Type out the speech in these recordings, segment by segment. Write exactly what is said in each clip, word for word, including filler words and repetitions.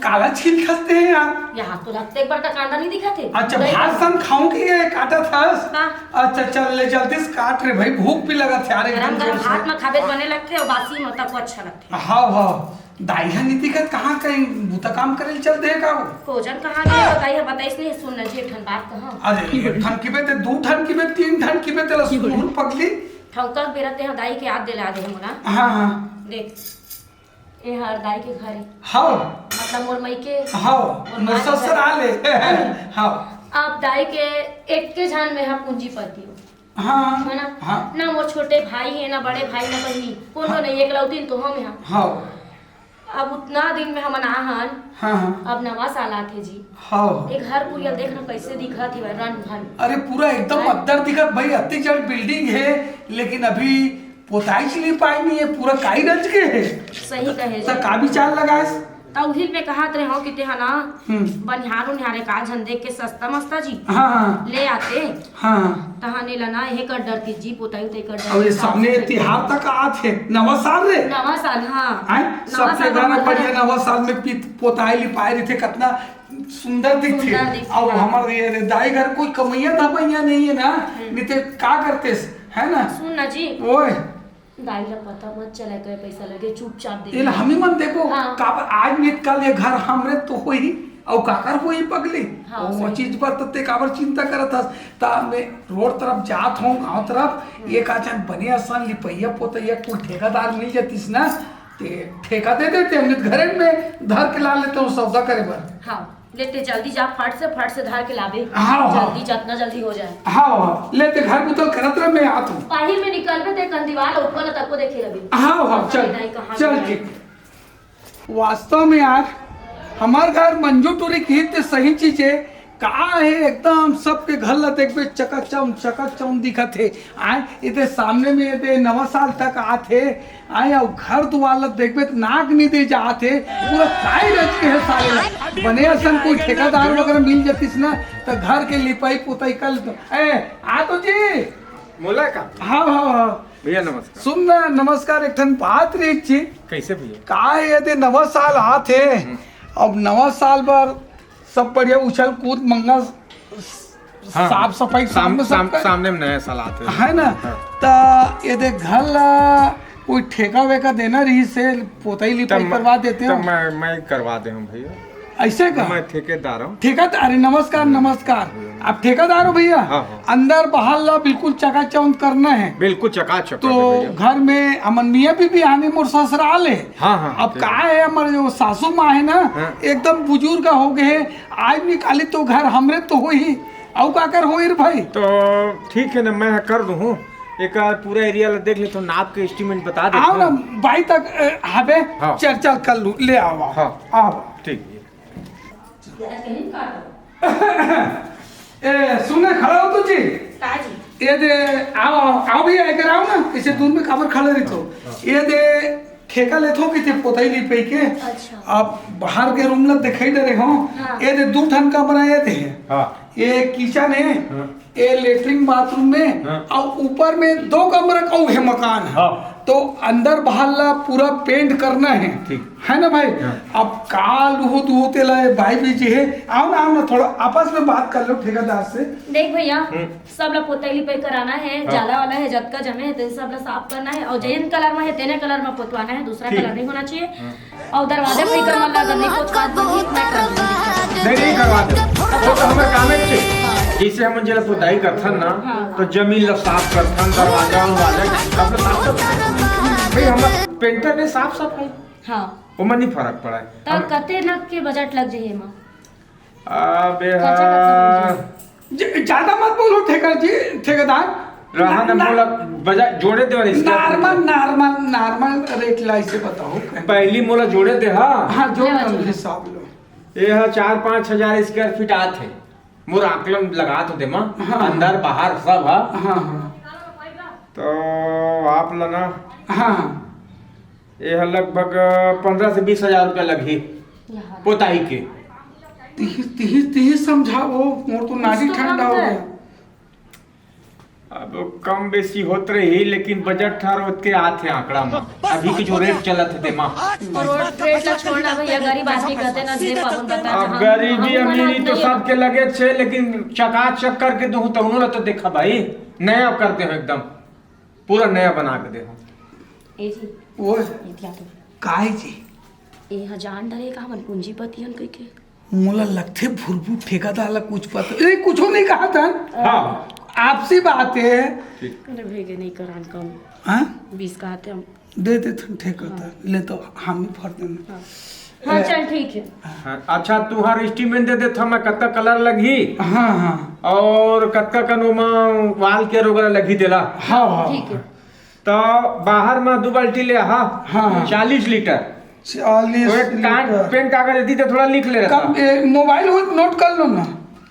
काला छील खसते हैं यार। यहाँ तो लगते एक बार का कांदा नहीं दिखा थे। अच्छा, भात सन खाऊं कि ये काटा था? हाँ। अच्छा, चल ले जल्दी से काट रे भाई, भूख भी लगा था यार एकदम जोर से। भात में खाबे बने लगते और बासी में तक अच्छा लगते। हाँ, हाँ। दाई ह नहीं दिखत, कहाँ कहीं बुता काम करे चल दे का वो? कोजन कहाँ गए बताई है, बताइस नहीं, सुन न जी, एक ठन बात कहा। अरे, एक ठन की बे ते, दू ठन की बे, तीन ठन की बे ते, ला सुन पगली। ठौका बेरा ते ह दाई के याद दिला दे मोला। हाँ, हाँ। देख, ए हर दाई के घर हे। हाँ। मतलब मोर मई के। हाँ, मोर मोर माँ के ससुराल घर। हे। हाँ। अब दाई के एक के झन में हा पूंजीपति हो। हाँ, है ना? हाँ। ना मोर छोटे भाई हे, ना बड़े भाई, ना बहिनी, कोनो हाँ। नहीं, एकलौतीन तो हम यहाँ। हाँ। अब उतना दिन में हमन आहन, हाँ, हाँ। अब नवा साल आथे जी। हाँ। ए घर कुरिया देख ना कैसे दिखत हे, रन भन। अरे पूरा एकदम हैं? अद्दर दिखत भाई, अत्ती जड़ building हे, लेकिन अभी पोताई च नहीं पाई नहीं हे, पूरा काई रच के हे। सही कहे त जी। का विचार लगाएस? त उही में कहत रहे हो कि तेहा ना हम्म। बनिहार उनिहार एक आध झन देख के सस्ता मस्ता जी हाँ, हाँ। ले आते। हाँ। तहाने ला ना, एहे कर डरती जी, पोताई उताई कर डरती, अउ ये साफ सामने सफाई तिहार कर। तक आत हे, नवा साल रे। नवा साल, हाँ। हैं? नवा सबके साल घर में बढ़िया नवा साल में पीत-, पोताई लिपाई रहिथे, कतना सुंदर दिखथे। सुंदर दिखथे, अउ हाँ। हमर ये रे दाई घर कोई कमैया धमैया नहीं हे ना, हम्म। नहीं ते का करतेस, है ना? सुन ना जी। ओए। दाई ला पता मत चले, कहे पैसा लगे, चुपचाप दे एला दे। हमी मन देखो, हाँ। काबर आज नित काल ये घर हमरे तो होही, अउ काकर होही पगली? हाँ, ओ सही। चीज पर तत्ते काबर चिंता करत हस? त मैं रोड तरफ जात हूँ, गांव तरफ, हम्म। एक आचन बने असन लिपैया पोतैया कोई ठेकादार मिल जातिस ना, ते ठेका दे देते, हम घरे में धर के ला लेते हूँ सौदा करे बर। हाँ। लेते जल्दी जा, फट से, फट से धर के लाबे। हाँ, हाँ। जल्दी, जतना जल्दी हो जाए। हाँ, हाँ। लेते घर बुतल करत रह, मैं आत हूँ। बाहिर में निकलबे ते कन दीवार ऊपर तको देखे रहिबे। हाँ, हाँ, पता चल, नहीं कहाँ चल गए। ठीक। वास्तव में यार, हमार घर मंजू टूरी की ते सही चीज हे। का हे, एकदम सबके घर ला देखबे, चकाचौंध, चकाचौंध दिखत हे। आय, एदे सामने में एदे नवा साल तक आत हे, आय, अउ घर दुआर ला देखबे त नाक नींदे जात हे, पूरा काई रच के हे साले ला। बने असन कोई ठेकादार वगैरह मिल जातिस ना, त घर के लिपाई पुताई कर लेतो। ए, आ तो जी। मोला का? हाँ, हाँ, हाँ। भैया नमस्कार। सुन ना, नमस्कार, एक ठन बात रही जी। कैसे भैया? का हे, एदे नवा साल आत हे, हम्म। अब नवा साल बर सब बढ़िया उछल कूद मंगा हाँ। साफ सफाई साम-, सामने साम-, सबका। सामने में नया साल आत हे। है ना? हाँ। त एदे घर ला कोई ठेका वेका देना रहिसे, पोतई लिपाई तब मैं, करवा देते तब हो। मैं, मैं करवा दे हूँ भैया। ऐसे का? मैं ठेकेदार हूँ। ठेकेदार, अरे नमस्कार, हम्म। नमस्कार। हम्म। आप ठेकेदार हो भैया? हाँ, हाँ। अंदर बाहर ला बिल्कुल चकाचौंध करना हे। बिल्कुल चकाचक तो करना हे भैया। घर में हमन मियाँ बीबी आने मोर ससुराल हे। हाँ, हाँ, अब ठीक का हे। हे, हमर जो सासू माँ हे ना, हाँ। एकदम बुजुर्ग हो गए हे, आज निकाली तो घर हमरे तो होही, अउ काकर होही रे भाई? तो ठीक हे ना, मैं कर दूँ हूँ, एक पूरा एरिया ला देख लेथों, नाप के एस्टिमेट बता देथों। आओ ना, भाई तक, ए, हबे, हाँ। चर्चा कर लूँ, ले आओ, आओ। हाँ। आओ। ठीक हे। ए, सुने, खड़ा हो तो जी। का जी? एदे, आओ, आओ, आओ भैया, इधर आओ ना, इसे दूर में काबर खड़े रहिथो। हाँ। एदे, ठेका लेथो कि ते पोतई लिपई के। अच्छा। अब बाहर के रूम ला दिखाई दे रहे हो। हाँ। एदे दू ठन कमरा एदे हे। हाँ। ए किचन हे, हाँ। ए लेटरिन बाथरूम में, हाँ। अउ ऊपर में दो कमरा का हे मकान हे। हाँ। तो अंदर बाहर ला पूरा पेंट करना हे। ठीक। है ना भाई? हाँ। अब का लुहू दुहू तेला ए भाई भी जी हे, आओ ना, आओ ना, थोड़ा आपस में बात कर लो ठेकेदार से। देख भैया, हम्म। सब ला पोतई लिपाई कराना हे, हाँ। जाला वाला हे, जतका जमे हे, तेन सब ला साफ करना हे, अउ जेन कलर में हे, तेने कलर में पोतवाना हे, दूसरा ठीक। कलर नहीं होना चाहिए। हाँ। अउ दरवाजा खिड़की मन ला अगर नहीं पोतवात बनही, त मैं कर दूंगी। नहीं, नहीं करवा दे। वो तो हमर काम हे। जैसे हम जेला पुताई करथन ना, हाँ। तो जमीन ला साफ करथन, दरवाजा वाले, सब ला साफ करथन। भाई, हमर पेंटर ने साफ सफाई। हाँ। ओमा नहीं फर्क पड़ा हे। त हम कते नग के बजट लग जाही एमा? अबे खर्चा कतना हाँ। बन जाही? ज-, ज्यादा मत बोलो ठेकर जी, ठेकेदार। रहा ना, ना, मोला बजा-, जोड़े दे वाली इसका। नॉर्मल, नॉर्मल, नॉर्मल रेट ला इसे बताओ। पहली मोला जोड़े दे, हाँ। हाँ, जोड़ ले लो, बच्चा। हिसाब लो। ये हा चार पाँच हजार स्क्वायर फीट आत हे। मोर आकलन लगा तो दे मा। हाँ। अंदर बाहर सब हा। हाँ, हाँ। तो आप ला ना। हाँ, हाँ। ये हा लगभग पन्द्रह से बीस हजार रुपया लगही यहाँ। पोताई के। तिही, तिही, तिही समझाओ, मोर तो नाड़ी कुछ तो ठंडा हो गया। अब कम बेसी होत रही, लेकिन बजट हर ओतके आत हे आंकड़ा म। अभी के जो रेट चलत हे तेमा। रेट ला छोड़ ना भैया, गरीब आदमी कहते ना दे पावन, बता अब ना, हम, गरीबी हम अमीरी तो सबके लगे छे, लेकिन चकाचक करके दूं तउनो ला तो देखा भाई, नया कर दे हो एकदम, पूरा नया बना के दे हो। ए जी, वो ये क्या तो? काय जी? ए ह जान डरे का हमन पूंजीपति हन कहिके। मोला लगथे भुरभुर ठेकेदार ला कुछ पता, ए, कुछो नहीं कहा था। हाँ। आपसी बात है। ठीक। अरे भैया, नहीं करान कम। हाँ? बीस का आते हम। दे दे थन ठेकेदार, हाँ। ले तो हम ही भर देना। हाँ। हाँ, चल ठीक है। हाँ, अच्छा, तुहार estimate दे देथव मैं, कतका कलर लगही? हाँ, हाँ। और कतका कन ओमा wall care वगैरह लगही तेला? हाँ, हाँ। ठीक है। तो बाहर में दो बाल्टी ले, हाँ। हाँ, हाँ। चालीस लीटर। चालीस तो एक कान, लीटर। पेन कागज देती तो थोड़ा लिख ले रहता। कब, ए, मोबाइल हो, नोट कर लो ना।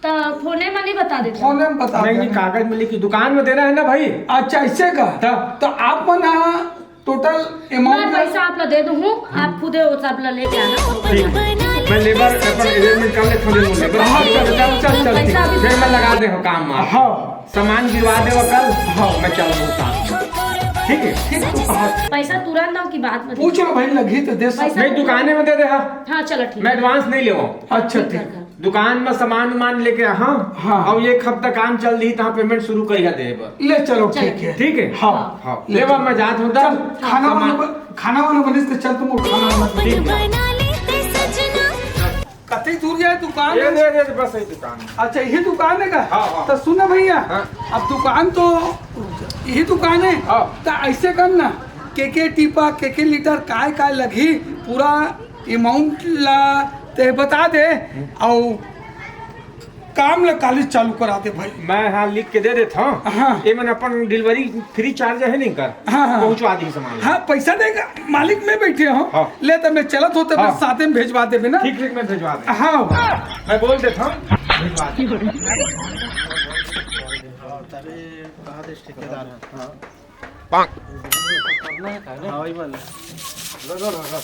तो फोने में नहीं बता देते। फोने में बता नहीं, नहीं, देना। कागज में लिखी, दुकान में देना है ना भाई। अच्छा, ऐसे का? तब? तो आप मन, हाँ, टोटल मैं अमाउंट पैसा आप ला दे दूँ, आप खुदे वो सब ला लेके आना। ठीक। मैं लेबर अपन arrangement कर लेता हूँ, लेबर। हाँ, चल, चल, चल, चल, ठीक। पैसा अभी फिर मैं लगा दे हूँ काम में। हाँ। सामान गिरवा दे वो कल, हाँ। मैं चल दूँ काम। ठीक है? ठीक, तो कहा। पैसा तुरंत दो कि बाद में? पूछ लो भाई, लगी तो दे सकते। पैसा नहीं, दुकाने में दे दे, हाँ। हाँ, चलो, ठीक। मैं advance नहीं लेवा। अच्छा, ठीक। दुकान में सामान उमान लेके, हाँ। हाँ। और एक हफ्ता काम चल रही, तहाँ payment शुरू करिया दे बर। ले चलो, चलो। ठीक है। ठीक है? हाँ। हाँ। ले बा, मैं जात हूँ, चल, खाना वाना सामान। बन-, खाना वाना बनिस तो चल, तुम खाना वाना बना। ठीक है। कतई दूर जाए दुकान ये है? दे, दे, बस यही दुकान है। अच्छा, यही दुकान है का? हाँ, हाँ। तो सुन ना भैया, हाँ। अब दुकान तो यही दुकान है, हाँ। तो ऐसे कर ना, के के टीपा, के के लीटर, काय काय लगही, पूरा अमाउंट ला ते बता दे, हम्म। और काम ला काली चालू करा दे भाई। मैं हाँ लिख के दे देता हूँ। हाँ। ये मन अपन delivery free charge है नहीं कर, हाँ, हाँ। पहुँचवा दी सामान। हाँ, पैसा देगा मालिक, मैं बैठे हूँ। हाँ। ले तो मैं चलत होते, हाँ। बस साथे में भेजवा देबे ना। ठीक, ठीक, मैं भेजवा दे। हाँ। मैं बोल देता हूँ, भेजवा दे। हाँ, तभी कहा थे ठेकेदार है। हाँ। हाँ, वही वाला। लो, लो, लो, लो।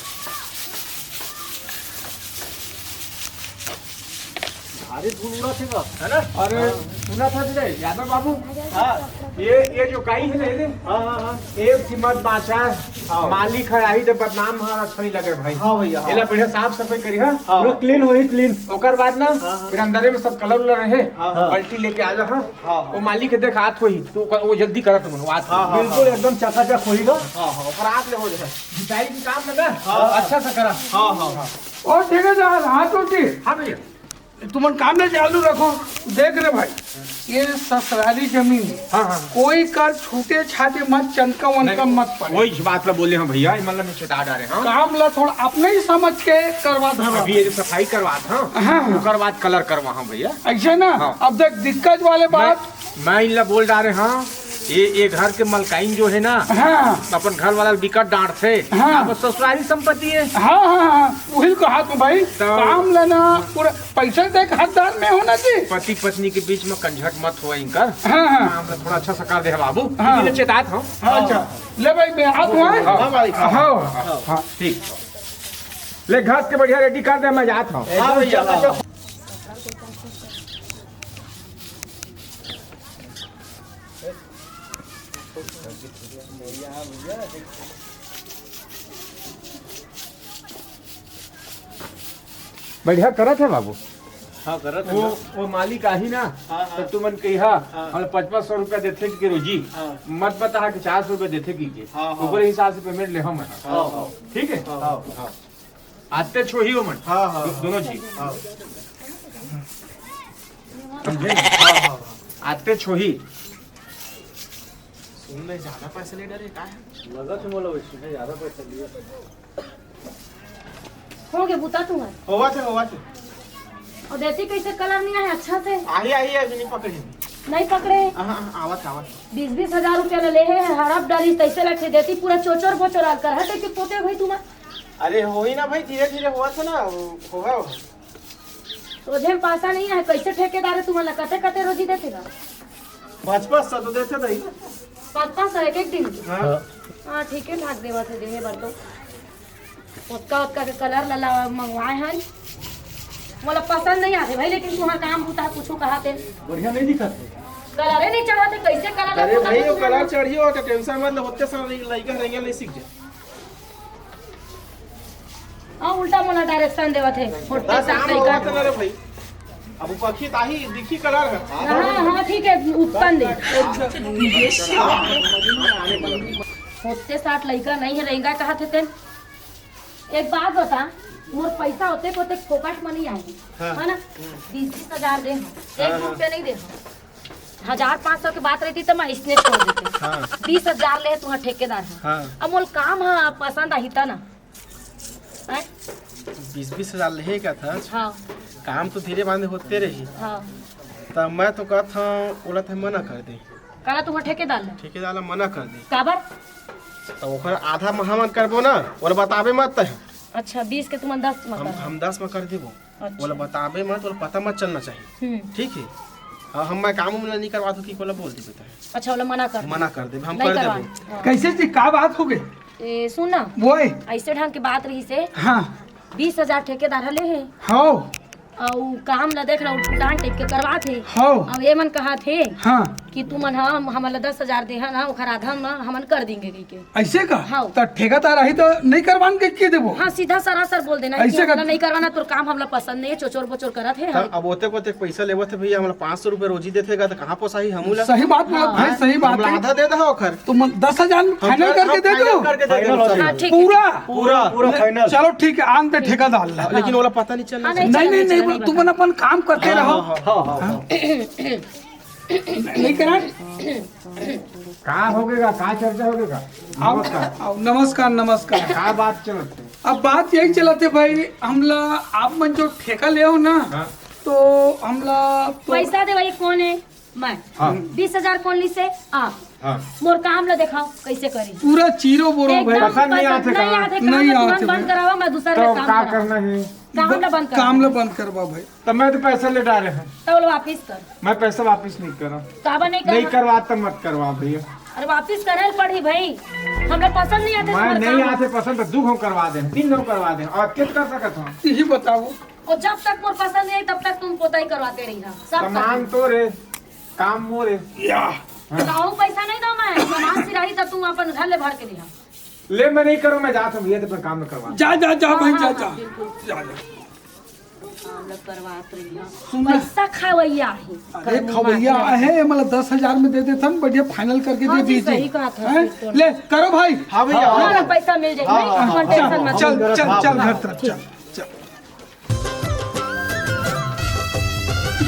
भारी धूल उड़त हे बा, है ना? अरे, हाँ। सुना था तुझे, यादव बाबू? हाँ। ये, ये जो काई है ना, ये हाँ, हाँ, हाँ। एक कीमत बाचा, हाँ। मालिक है, आई तो बदनाम हमारा अच्छा नहीं लगे भाई। हाँ भैया, हाँ। एला बढ़िया साफ सफाई करी, हाँ? हाँ। पूरा clean होई, clean। ओकर बाद ना, हाँ, हाँ। फिर अंदरे में सब कलर उलर रहे, हाँ, हाँ। बाल्टी लेके आ जा, हाँ? हाँ, हाँ। वो मालिक के देख आत होही, तो ओकर, वो जल्दी करत मन, वो आत हाँ, होही। हाँ, बिल्कुल हाँ। एकदम चकाचक होही गा। हाँ, हाँ। ओकर आत ले हो जाए। सिंचाई की काम में ना, हाँ, हाँ। अच्छा से करा। हाँ, हाँ, हाँ। और ठेकेदार, हाथ उठी। हाँ भैया। तुमन काम ले चालू रखो। देख रे भाई, ये ससुरारी जमीन है। हाँ, हाँ। कोई कर छूटे छाटे मत, चनका वनका नहीं, मत पड़े। वही बात ला बोले हैं भैया, ये मतलब मैं चेता डारे, हाँ। काम ला थोड़ा अपने ही समझ के करवा धरा। अभी ये जो सफाई करवात, हाँ, हाँ, हाँ। ओकर बाद कलर करवा, हाँ भैया। ऐसे ना, हाँ। अब देख दिक्कत वाले मैं, बात। मैं इनला बोल डारे, हाँ, ये, ये घर के मलकाइन जो है ना, हाँ। अपन घर वाला बिकट डांटथे। हाँ। अब ससुरारी संपत्ति है। हाँ, हाँ, हाँ, वही कहा तो भाई, तो काम लेना, पूरा पैसा देख हकदार में होना जी। पति पत्नी के बीच में कंझट मत हो इनकर। हाँ, हाँ। काम ला थोड़ा अच्छा से कर दे बाबू। हाँ। इसीलिए चेतात हूँ। हाँ, अच्छा। ले भाई, मैं आत हूँ, हाँ? हाँ, मालिक, हाँ। हाँ, हाँ, ठीक। ले घास के बढ़िया ready कर दे, मैं जात हूँ। हाँ, भैया, हाँ। बढ़िया करत है बाबू। हाँ, करत है वो, ना। वो मालिक आही ना, हाँ, हाँ। तो तुमन कहिहा, हाँ। हम पाँच पाँच सौ रुपया देथे कि रोजी। हाँ। मत बता कि चार सौ रुपया देथे कि के। हाँ, हाँ। ओकरे हिसाब से payment लेहूँ मैं। हाँ, हाँ। ठीक है? हाँ, हाँ। आते छोही ओमन। हाँ, हाँ, दो-, हाँ। दोनों जी। हाँ। समझे? हाँ, हाँ, हाँ। आते छोही। सुन ले, ज्यादा पैसा ले डरे, का है? लगा थे मोला वैसे, ज्यादा पैसा लिए। हो गए बुता तुम्हार? होवा थे, होवा थे। और देती कैसे कलर नहीं आया अच्छा से? आही, आही, अभी नहीं पकड़े। नहीं पकड़े? हाँ, हाँ, आवत, आवत। बीस बीस हजार रुपया ले ले है, हड़प डाली, तैसे लगे देती पूरा चोचर बोचर आल कर हटे के पोते भाई तुम्हार। अरे होई ना भाई, धीरे धीरे होवा थे ना, वो होगा वो। रोजे में पासा नहीं है, कैसे ठेकेदार है तुम्हारा, कते कते रोजी देते ना? पाँच पाँच सौ तो देते नहीं। पाँच पाँच सौ एक एक दिन के? हाँ। हाँ, ठीक है, ठाक देवा थे देहे बर तो। ओतका ओतका के कलर ला, ला मंगवाए हन। मोला पसंद नहीं आते भाई, लेकिन तुम्हारा काम होता है, कुछ कहा थे। बढ़िया नहीं दिखत है। कलर ही नहीं चढ़ाते, कैसे कलर अरे भाई, वो कलर चढ़ियो हो तो टेंशन मत ले, होते सारा लइका रेंगे नहीं सीख जाए। हाँ, उल्टा मोला डायरेक्शन देवत हे। होते साठ लइका। अरे भाई, अब पखी ताही दिखी कलर है। हाँ, हाँ, ठीक है, उत्पन्न दे। होते साठ लइका नहीं है, रेंगा कहा थे तेन। एक बात बता, मोर पैसा होते को ते फोकट में नहीं आए, हाँ। है ना? बीस बीस हजार दे, एक हाँ, हाँ। रुपया नहीं दे। हजार पाँच सौ की बात रहती तो मैं इसने छोड़ देते। हाँ। बीस हजार ले तुहा ठेकेदार है। हाँ। अब मोल काम है पसंद आही ता ना। हैं? बीस बीस हजार लेहे का था। हाँ। काम तो धीरे बांधे होते रही। हाँ। तो मैं तो कहत हूँ, ओला तो मना कर दे। काला तुहा ठेकेदार ला? ठेकेदार ला मना कर दे। काबर? तो ओकर आधा में हमन करबो ना, ओला बताबे मत तह। अच्छा, बीस के तुमन दस में हम, कर। हम दस में कर देबो। अच्छा। ओला बताबे मत, ओला पता मत चलना चाहिए। हम्म। ठीक है? और हम मैं काम उम नहीं करवा दो कि ओला बोल देबे तह। अच्छा, ओला मना कर। मना कर देबे, हम नहीं कर करवा। देबो। हाँ। कैसे जी, का बात हो गई? ए, सुन ना। वो है। ऐसे ढंग के बात रही से। हाँ। बीस हजार ठेकेदार हले है। हाँ। अउ काम ला देख ना, उल्टान टाइप के करवात हे। हाँ। अउ ये मन कहा थे हाँ। कि तुमन हम, हमन ला दस हजार दे है ना, ओखर आधा हम, हमन कर देंगे कह के। ऐसे का? हाँ। तो ठेकेदार आही तो नहीं करवान के, के देबो? हाँ, सीधा सरासर बोल देना ऐसे कि का? हमला नहीं करवाना, तोर काम हमला पसंद नहीं है, चोचोर बोचोर करत है। तो हाँ। अब ओते को ते पैसा लेवत है भैया, हमला पाँच सौ रुपया रोजी देथे का, तो कहाँ पोसाही हमू ला? सही बात बोला हाँ। भाई, सही बात हमला है। आधा दे दो ओखर। तुम दस हजार हम फाइनल कर-, करके हम दे फाइनल दो। करके दे दो फाइनल सब। हाँ, ठीक। पूरा? पूरा, पूरा ले, फाइनल। चलो ठीक है, आन दे ठेकेदार ला। लेकिन ओला पता नहीं चलना हाँ, चाहिए। नहीं, नहीं, नहीं, नहीं, नहीं, तुमन अपन काम करते हाँ, रहो। हाँ, हाँ। हाँ, हाँ, हाँ। नहीं करा? का होगेगा, का चर्चा होगेगा? आओ, नमस्कार। आओ, नमस्कार, नमस्कार। का बात चलत है? अब बात यही चलत है भाई, हमला आप मन जो ठेका ले हो ना, हाँ। तो हमला तो पैसा दे भाई, कौन है? मैं। हाँ। बीस हजार कौन ली से? आप। हाँ। मोर काम ला देखाओ, कैसे करी? पूरा चीरो बोरो एकदम भाई। पसंद नहीं आते नहीं का? आते काम नहीं ला तुरंत आते बंद भाई। करावा, मैं दूसर तो में काम का करावा। करना है? काम ला बंद ब-, करावा। काम ला बंद करवा भाई। तो मैं तो पैसा ले डाले हैं। तो बोलो वापिस कर। मैं पैसा वापिस नहीं करा। काबर नहीं नहीं करा? करवा तो मत करवा भैया। अरे वापिस करे पड़ी भाई, हमरा पसंद नहीं आते मैं तुम्हारे नहीं काम। आते पसंद तो दू घंटा करवा दे, तीन घंटा करवा दे, और कित कर सकत हूँ? यही बताओ। और जब तक मोर पसंद नहीं आई, तब तक तुम पोताई करवाते रही ना, सब सामान करते। तो रे, काम मोरे। या। हाँ। तो पैसा नहीं दो मैं, सामान सिराही तो तुम अपन घर ले भर के लिहा। ले, मैं नहीं करूँ, मैं जाता हूँ, ये तो अपना काम में करवा। जा, जा, जा हाँ, भाई, हाँ, जा, हाँ, जा। बिल्कुल। जा, जा। काम ला करवात रही ना। सुन ना। पैसा खवैया है। अरे, करने खवैया वाला। है, मतलब दस हजार में दे देता हम, बढ़िया फाइनल करके हाँ दे जी, दीजिए। सही कहा था, हैं? बिल्कुल। ले, करो भाई। हाँ भैया, हाँ, हाँ। हाँ, पैसा मिल जाए, हाँ, नहीं, हाँ, हाँ, टेंशन हाँ, मत हाँ, लो। चल, हाँ, चल, हाँ, चल, हाँ, घर तरफ, ठीक। चल।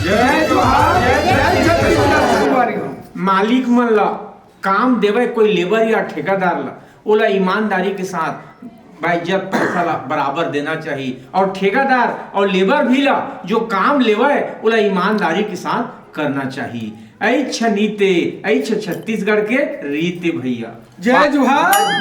जय जोहार, जय छत्तीसगढ़। मालिक मन ला काम देवे कोई लेबर या ठेकेदार ला, ओला ईमानदारी के साथ बाइज्जत पैसा ला बराबर देना चाही, और ठेकेदार और लेबर भी ला जो काम लेवे, ओला ईमानदारी के साथ करना चाही। ऐछ नीते, ऐछ छत्तीसगढ़ के रीते भैया। जय जोहार,